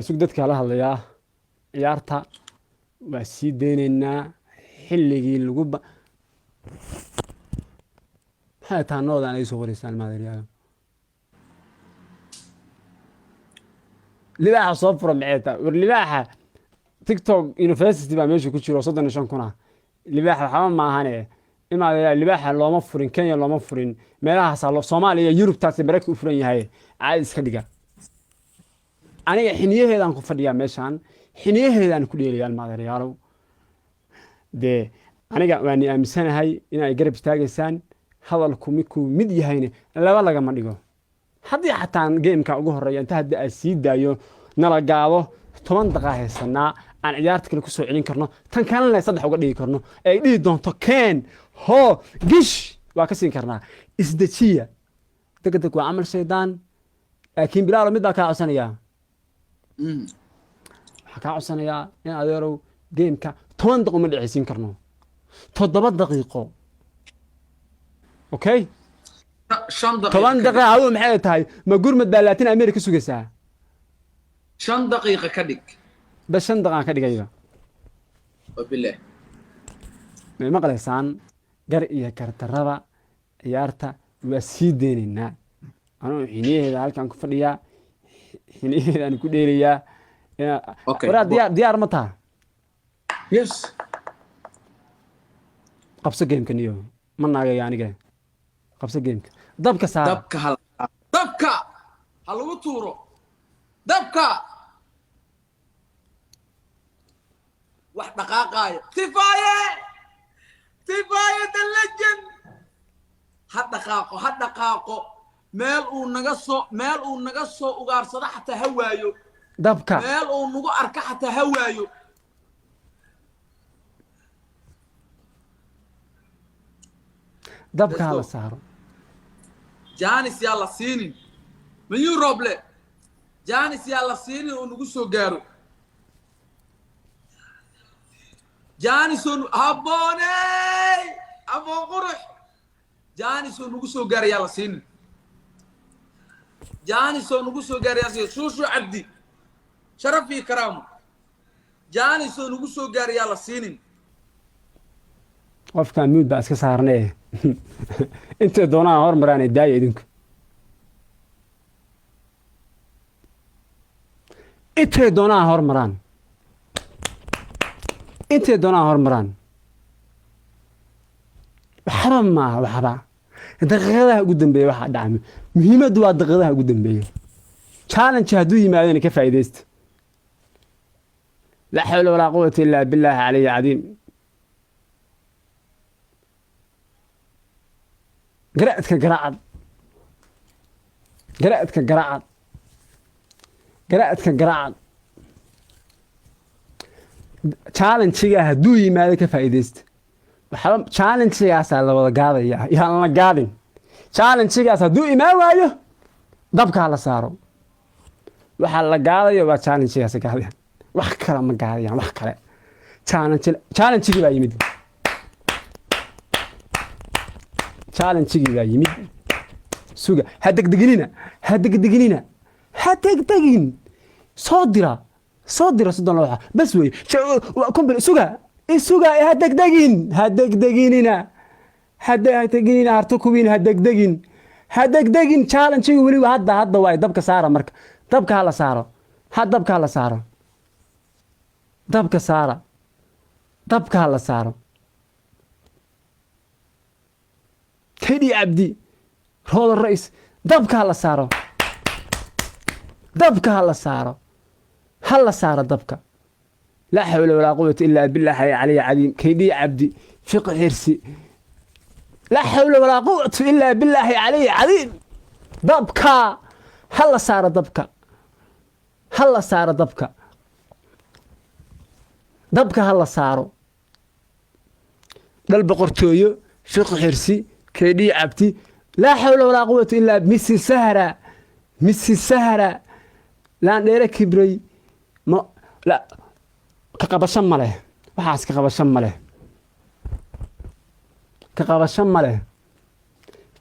Sug, dadka la hadlayaa. Ciyaarta waa sii deynaynaa xilligii lagu ba. Maxay tahay noodan ay soo qoraysaan, maadeeryaal? Libaaxa soo fura, maxay tahay? War libaaxa TikTok University baa meesha ku jiro, 35,000 ah. Libaaxa waxba ma ahane, imaadayaa. Libaaxa looma furin Kenya, looma furin meelahaasaa loo Soomaaliya iyo Yurubtaasi Maraykanka u furan yahay. Caadi iska dhiga. Aniga xiniyaheedaan ku fadhiyaa meeshaan, xiniyaheedaan ku dheelayaa, maadeeryaalow. Dee aniga waan aaminsanahay inay garab istaagaysaan. Hadalku midkuu mid yahayna laba lagama dhigo. Haddii xataa gameka ugu horeeya inta haddii aad sii daayo nala gaado, 10 daqiiqa haysanaa aan ciyaarta kale kusoo celin karno, tan kalena saddex uga dhigi karno, ay dhihi doonto keen hoo gish waa ka siin karnaa. Isdejiya, degdeg waa camal shaydaan. Laakiin Bilaalo, mid baa kaa codsanayaa. Waxaa kaa codsanayaa in adeerow gameka 10 daqiiqo ma dhexaysiin karno, 7 daqiiqo, okay? 5 daqiiqo. 10 Ka dhig. Daqiiqa adigu maxay tahay? Ma gurmad baa Latin America sugaysaa? 5 daqiiqo ka dhig. Bas, 5 daqiiqaan ka dhigayba. Wabilah. May maqlaysaan? Gar iyo gardarraba ciyaarta waa sii deynaynaa. Anugu xiniyaheeda halkaan ku fadhiyaa, xiniyaheedaan ku dheelayaa. Okay. Waraa, diyaar, diyaar ma taha? Yes. Qabso gameka niyo, ma naagaya aniga. Qabso gameka, dabka saara. Dabka hal, dabka ha lagu tuuro, dabka wax dhaqaaqaayo. Tifaaye, Tifaaye the legend, ha dhaqaaqo, ha dhaqaaqo. Meel uu naga soo ugaarsado xataa ha waayo. Dabka. Meel uu nagu arka xataa ha waayo. Dabka Let's hala go. saaro. Chance yaa la siinin Mayu Roble, chance yaa la siinin oo nagu soo gaaro. Chance oo habbooney, habboon qurux. Chance oo nagu soo gaaro yaa la siinin. Chance oo nagu soo gaaro yaa la siinin. Shuushu Cabdi, sharaf iyo karaamo. Chance oo nagu soo gaaro yaa la siinin. Qofkaan mute baa iska saarnee, intay doonaan hormaraanay. Daaya idinku, intay doonaan hormaraan, intay doonaan hormaraan. Waxba maaha, waxba. Daqiiqadaha ugu dambeeya waxaa dhacay, muhiimaddu waa daqiiqadaha ugu dambeeya. Challenge hadduu yimaadana ka faa'iidaysta. Laa xawla walaa quwata illaa billaahi caliyi cadiim. Garaadka garaacad, garaadka garaacad, garaadka garaacad. Challenge-ga hadduu yimaado ka faa'iidaysta. Waxba challenge-gaasaa la wada gaadaya, yaan la gaadin. Challenge-gaas hadduu imaan waayo, dabka ha la saaro. Waxaa la gaadayo waa challenge-gaas gaadayaan, wax kale ma gaadayaan, wax kale. Challenge, challenge-gii baa yimid, challenge-gii baa yimid. Suga, ha degdeginina, ha degdeginina, ha degdegin. Soo dira, soo dira 30 looxa bas wey. Suga, isuga, ha degdegin, ha degdeginina, ha degdeginina. Harto kuwiin, ha degdegin, ha degdegin. Challenge-gi weli hadda, hadda waay. Dabka saara marka, dabka ha la saaro, ha dabka ha la saaro, dabka saara, dabka ha la saaro. Kedi Cabdi, Rooda Rais, dabka ha la saaro, dabka ha la saaro, ha la saaro dabka. Laa xawla walaa quwata illaa billahi caliy cadiim. Kedi Cabdi, Fiqi Xirsi, laa xawla walaa quwata illaa billaahi caliy cadiim. Dabka ha la saaro, dabka ha la saaro, dabka, dabka ha la saaro. Dhal boqortooyo, Fiqi Xirsi, Keedhii Cabdi, laa xawla walaa quwata illaa. Misi Sahra, Misi Sahra, Laandheere kibray ma la ka qabasho ma leh. Waxaas ka qabasho ma leh, ka qabasho ma leh,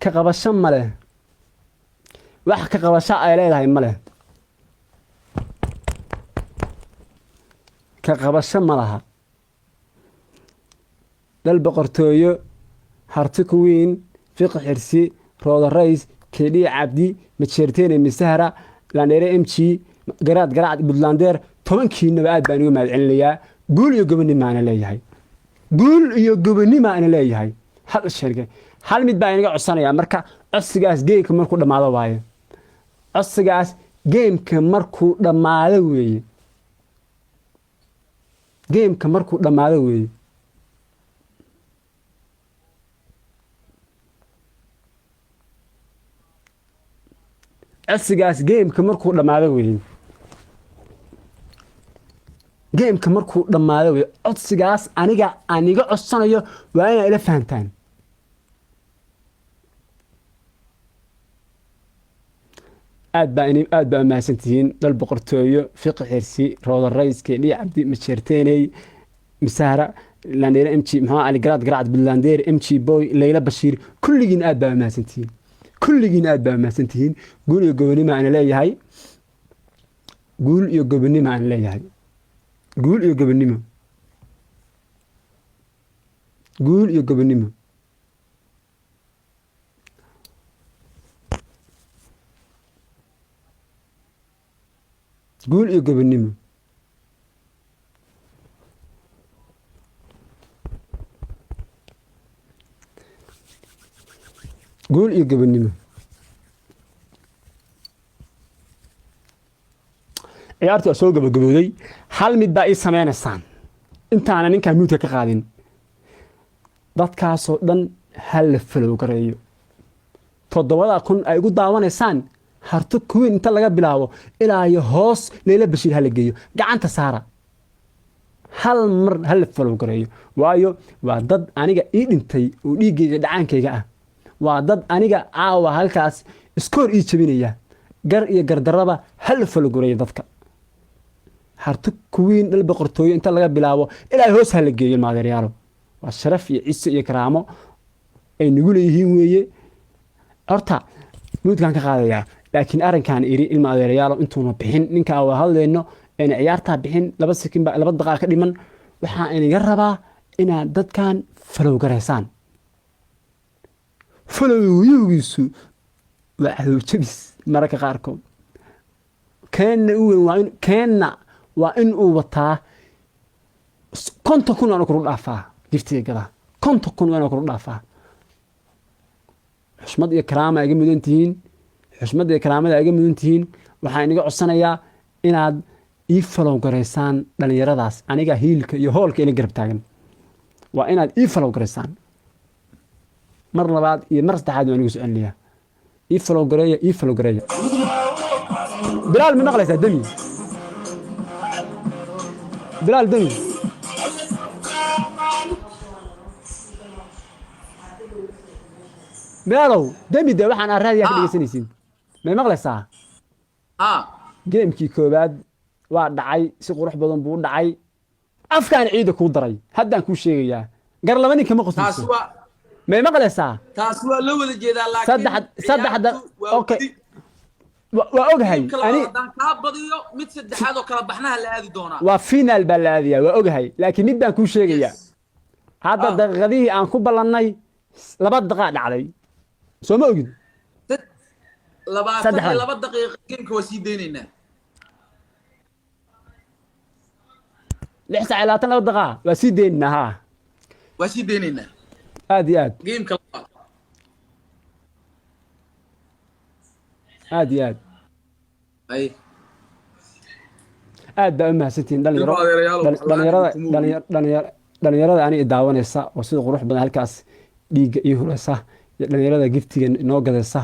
ka qabasho ma leh. Wax ka qabasho ay leedahay ma leh. Ka qabasho ma laha. Dhal boqortooyo, Harti Kuwiin, Fiqi Xirsi, Rooda Rays, Kedhiya Cabdi, Majeerteene, Misahra, Landheere, MG Garaad, Garacad, Buntlandeer, 10kiinaba aad baan uga mahad celinayaa. Guul iyo gobonnimaana leeyahay, guul iyo gobonnimaana leeyahay. Hal sheege, hal mid baa inaga codsanayaa. Marka codsigaas gameka markuu dhammaado waaye, codsigaas gameka markuu dhammaado weeye, gameka markuu dhammaado weeye. Codsigaas gameka markuu dhammaado weeye, gameka markuu dhammaado weeye. Codsigaas aniga aan iga codsanayo waa inaa ila fahantaan. Aad baa umahadsan tihiin. Dhal boqortooyo, Fiqi Xirsi, Rooda Rays, Kedhiya Cabdi, Majeerteeney, Misahra, Landheere, MG Maxamed Cali Garaad, Garacad, Buntlandeer, MG Boy, Leyla Bashiir, kulligiin aad baa umahadsan tihiin, kulligiin aad baa umahadsan tihiin. Guul iyo gobonimo aan leeyahay, guul iyo gobonimo aan leeyahay, guul iyo gobonimo, guul iyo gobonimo. Guul iyo gobonimo. Guul iyo gobonimo. Ciyaartu waa soo gabagabowday. Hal mid baa ii sameynaysaan intaana ninkaan muteka ka qaadin. Dadkaasoo dhan ha la follow gareeyo. 7000 ay igu daawanaysaan, Harto Kuweyn inta laga bilaabo ilaa iyo hoos Leyla Bashiir hala geeyo. Gacanta saara, hal mar hala follow gareeyo, waayo waa dad aniga ii dhintay oo dhiiggayga dhacaankayga ah. Waa dad aniga caawa halkaas iskoor ii jebinaya. Gar iyo gardarraba hala follow gareeyo dadka. Harto Kuwiin, dhal boqortooyo, inta laga bilaabo ilaa hoos hala geeyo. Maadeeryaalo, waa sharaf iyo ciso iyo karaamo ay nagu leeyihiin weeye. Horta mutekaan ka qaadayaa, laakiin arrinkaan iri, ilma adeerayaalo, intuuna bixin ninka wada hadlayno ayna ciyaartaa bixin, 2 sekin ba 2 daqiiqa ka dhiman, waxaa inaga rabaa inaad dadkan follow garaysaan. Followgiisu waa cadowjabis mararka qaarkood. Keenna u weyn waa in keenna waa in uu wataa 50,000. Waana kuru dhaafaa giftiga gadaa, 50,000 waana kuru dhaafaa. Xushmad iyo karaama iga mudan tihiin, xushmad iyo karaamada iga mudan tihiin. Waxaan inaga codsanayaa inaad ii follow garaysaan dhalinyaradaas aniga hiilka iyo hoolka ila garab taagan. Waa inaad ii follow garaysaan. Mar labaad iyo mar saddexaad waan igu soconlayaa, ii follow gareeya, ii follow gareeya. Bilaal, ma maqlaysaa? Demi, Bilaal, demi. Bilaalow, demi de. Waxaan aan raadiyaa ka dhegeysanaysiin, may maqlaysaa? Haa. Gamekii koowaad waa dhacay, si qurux badan buu u dhacay. Afkaan ciida kuu daray, haddaan kuu sheegayaa, gar laba ninka ma taas qoslayso. Waa May maqlaysaa? Taas waa loo wada jeedaa, laakiin Saddexda ciyaartu waa okay. weli. Waa ogahay. Gameka labaad ani haddaan kaa badiyo, mid saddexaad oo kala baxnaha la aadi doonaa. Waa final baa la aadayaa, waa ogahay, laakiin mid baan kuu sheegayaa. Hadda daqiiqadihii aan ku ballannay 2 daqiiqa dhacday, soo ma ogid? 22 daqiiqo gameka waa sii deynaynaa. 6 saac iyo 22 daqiiqa waa sii deynaynaa, haa. Waa sii deynaynaa. Aad iyo aad. Gameka labaad. Aad iyo aad. Ay. Aad baa u mahadsantihiin, dhalinyaro. Ilmo adeerayaal, dhalinyarada kuma dhalinyarada aniga daawanaysa oo sida qurux badan halkaas dhiigga ii huraysa, iyo dhalinyarada giftiga inoo gadaysa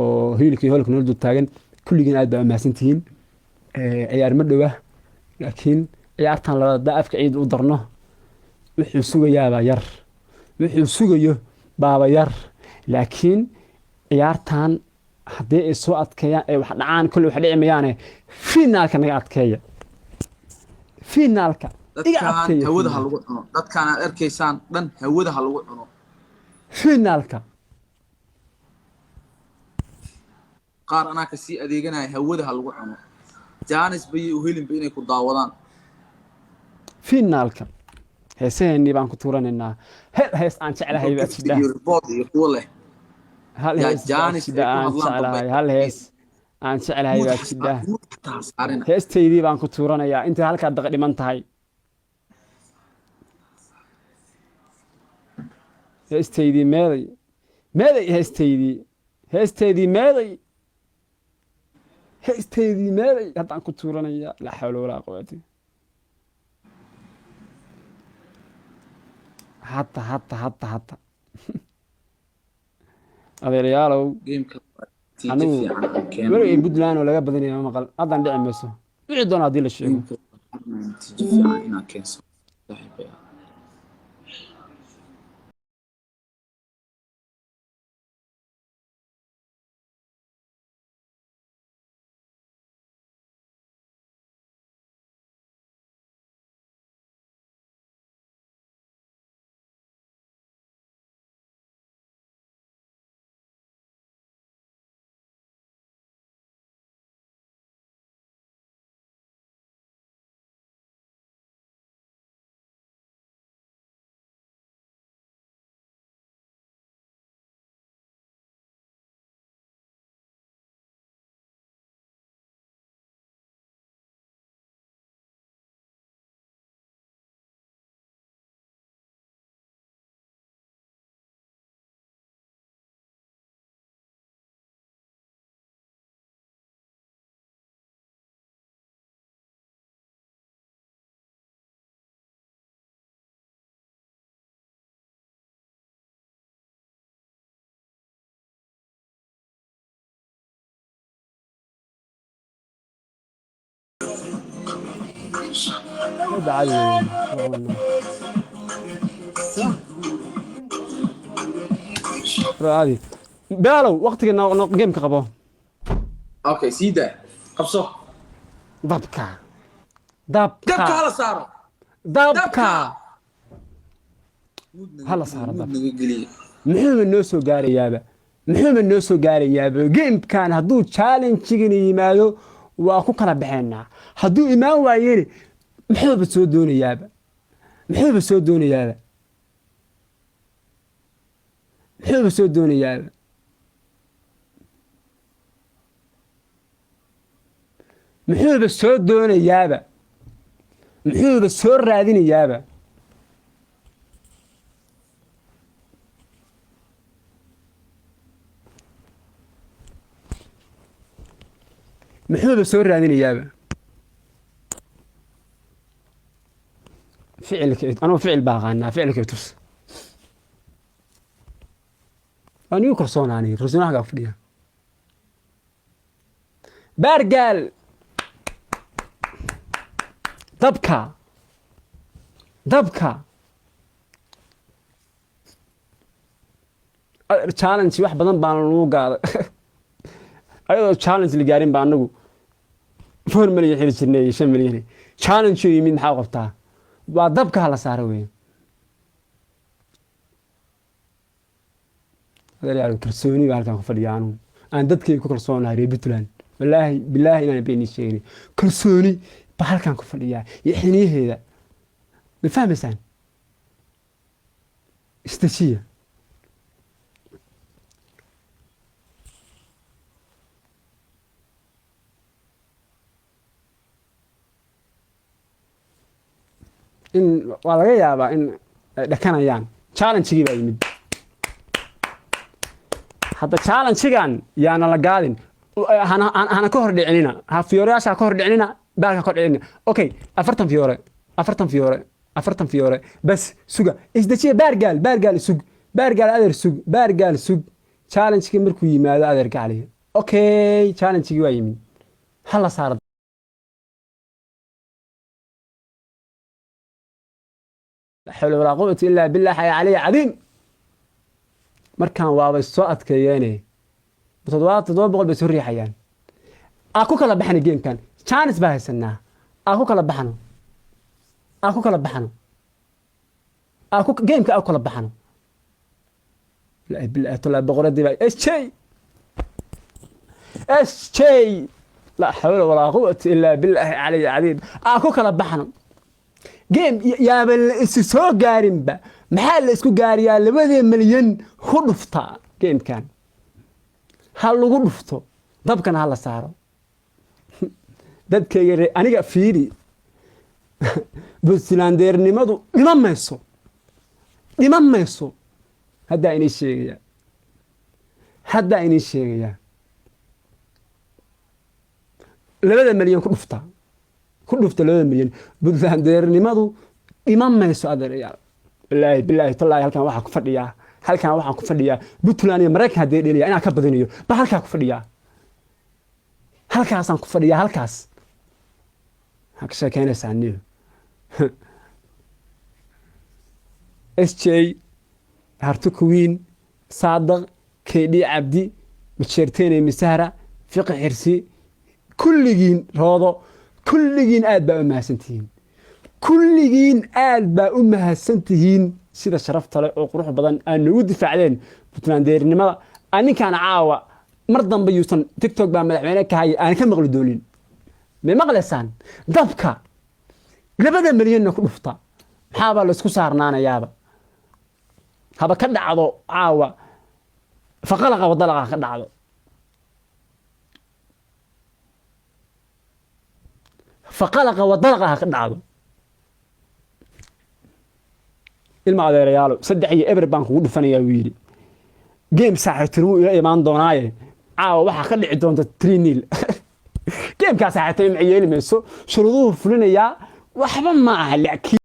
oo hiilka iyo hoolka noo dul taagan, kulligiin aad baa u mahadsantihiin. Ciyaar ma dhowa, laakiin ciyaartan labaad haddaa afka ciid u darno, wuxuu sugayaabaa yar, wuxuu sugayo baaba yar. Laakiin ciyaartan haddii ay soo adkeeyaan ay wax dhacaan, kolley wax dhici mayaane, finaalka naga adkeeya, finaalka iga Dadkaan adkeeya. hawada ha lagu cuno, dadkaan aad arkaysaan dhan hawada ha lagu cuno. Finaalka. Qaar anaa ka sii adeeganaya, hawada ha lagu cuno. Jaanis bayay u helinba inay ku daawadaan. Finaalka heesaheenii baan ku tuuranaynaa. Hel hees aan jeclahay baa jidha. Iyo report iyo kuwa leh. Hal Yaa hees baa Jaanis jidha ay ku aan hadlaan jeclahay. dambe. Hal hees aan jeclahay Muud baa jidha. Muud xataa ha saarina. Heestaydii baan ku tuuranayaa intay halkaa daqa dhiman tahay. Heestaydii meeday? Meeday heestaydii? Heesteydii meeday? Heesteydii meeday? Haddaan ku tuuranayaa. Laa xawla walaa quwata. Hadda, hadda, hadda, hadda, adeerayaalow. Gameka natiijo Anigu fiican aan keeno. Weligay Puntland oo laga badanaya ma maqal. Haddaan dhici mayso, dhici doona haddii la sheego. Gameka natiijo fiican inaan keenso, saaxiibayaal. Hadda caadi weeye. Caadi Bilaalow, waqtiga noo noo gameka qabo. Okay, sii daa, qabso. Dabka. Dabka. Dabka. Hala saaro. Dabka. Dabka. Hala saaro Muud dabka. naga geliye. Muxuuba noo soo gaarayaaba? Muxuuba noo soo gaarayaaba gamekan? Hadduu challenge-gani yimaado, waa ku kala baxaynaa. Hadduu imaan waayena, muxuuba soo doonayaaba? Muxuuba soo doonayaaba? Muxuuba soo doonayaaba? Muxuuba soo doonayaaba? Muxuuba soo raadinayaaba? Muxuuba soo raadinayaaba? Ficilka anugu ficil baa aqaanaa. Ficilka tus. Waa nigu kalsoonaanay, kalsooni xaggaa fadhiya. Baargaal, dabka, dabka. Challenge wax badan baan lagu gaaday. Ayadoo challenge la gaarin baa anagu 4 milyan xiri jirnay, 5 milyan. Challenge yimid, maxaa qabtaa? Waa dabka hala saaro weeye. Adeeryaal, kalsooni baa halkan ku fadhiya. Anugu aan dadkay ku kalsoonahay, reer Puntland. Wallaahi bilaahi inaan been sheegin, kalsooni baa halkan ku fadhiyaa iyo xiniyaheeda. Ma fahmaysaan? Istajiya. In waa laga yaabaa in ay dhakanayaan. Challenge-gii baa yimid hadda. Challenge-gan yaana la gaadin, hana ka hor dhicinina. Ha fiyoorayaasha ha ka hor dhicinina, baalka ka hor dhicinina. Okay, 40 fiyoore, 40 fiyoore, 40 fiyoore bas. Suga, isdejiya. Baargaal, baargaal sug, baargaal adeer sug, baargaal sug. Challenge-gii markuu yimaado, adeer gacaliya. Okay, challenge-gii waa yimid, hala saaro. La xawla walaa quwata illaa billah ya caliy cadiim. Markaan waabay soo adkeeyeene, 700 bay soo riixayaan. Aa ku kala baxna gamekan, chance baa haysanaa. Aa ku kala baxno, aa ku kala baxno, aa ku gameka aa ku kala baxno. Bilahi tolaa, boqoradii baa SJ SJ. Laa xawla walaa quwata illaa billahi caliy cadiim. Aa ku kala baxno. Game yaaba la isu soo gaarinba. Maxaa la isku gaariyaa? 2 milyan ku dhufta gamekan, ha lagu dhufto, dabkana ha la saaro. Dadkayga aniga fiiri, Puntlandeernimadu dhiman mayso, dhiman mayso. Haddaa inii sheegaya, haddaa inii sheegaya, 2 milyan ku dhufta, ku dhufta 2 milyan. Puntlandeernimadu dhiman mayso, adeerayaal. Bilaahi, bilaahi, tallaahi, halkan waxaa ku fadhiyaa, halkan waxaan ku fadhiyaa Puntland iyo Maraykan haddii dhelaya inaan ka badinayo ba halkaa ku fadhiyaa, halkaasaan ku fadhiyaa, halkaas. Maxaa ka sheekeynaysaa niyo? SJ Harti Kuwiin, Saadaq KD, Cabdi Majeerteene, Misahra Fiqi, Xirsi, kulligiin roodo, kulligiin aad baa u mahadsantihiin, kulligiin aad baa u mahadsantihiin sida sharafta leh oo qurux badan aad noogu difaacdeen Puntlandeernimada. Ninkaan caawa mar dambe yuusan TikTok baa madaxweyne ka haya aan ka maqli doonin. May maqlaysaan? Dabka 2 milyanna ku dhufta. Maxaabaa laysku saarnaanayaaba? Haba ka dhacdo caawa faqalaqa wadalaqa ka dhacdo. Faqalaqa wadalaqa ha ka dhacdo. Ilma adeerayaalo, 3-0 baan kugu dhufanayaa, wuu yidhi. Game saaxiibtinimo ila imaan doonaaye, caawa waxaa ka dhici doonta 3-0. Gamekaa saaxiibtinimo ma yeeli mayso, shuruuduhu fulinayaa waxba ma aha, laakiin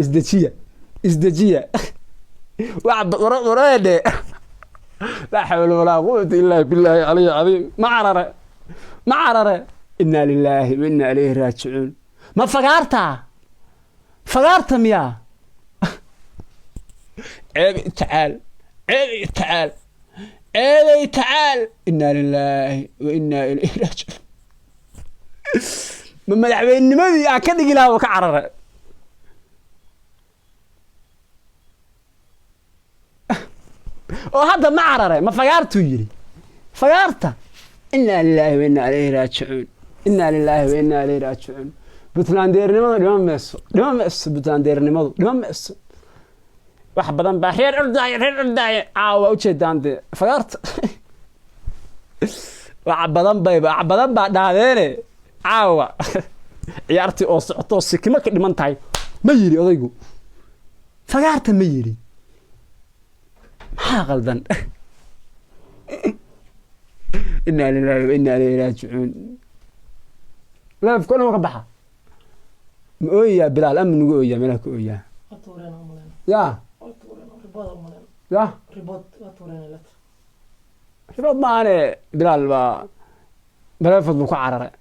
isdejiya, isdejiya. Wareedhe, laa xawla walaa quwata illaa billaahi caliy cadiim. Ma carare, ma carare. Inaa lilaahi wa inaa ilayhi raajicuun. Ma fagaarta, fagaarta miyaa? Ceeb tacaal, ceeb tacaal, ceebay tacaal. Inaa lilaahi wa inaa ilayhi raajicuun. Ma madaxweynimadii aan ka dhigi lahaa oo ka carare? Oo hadda ma carare, ma fagaartuu yidhi fagaarta? Inaa lilaahi wa inaa ilayhi raajicuun, inaa lilaahi wa inaa ilayhi raajicuun. Puntlandeernimadu dhiman mayso, dhiman mayso. Puntlandeernimadu dhiman mayso. Wax badan baa reer ordaaye, reer ordaaye caawa ujeedaan dee fagaarta. Wax badan bay, wax badan baa dhaadeene. Caawa ciyaartii oo socotoo sikimo ka dhiman tahay ma yidhi odaygu fagaarta? Ma yidhi? Maxaa qaldan? Inaa lilaahi wa inaa ilayhi raajicuun. Leefka dhan ka baxa. Ma ooyayaa Bilaal ama nagu ooyaa? Meelaha ka ooyaa ya ya ribood maahane. Bilaal baa bareefod buu ku cararay.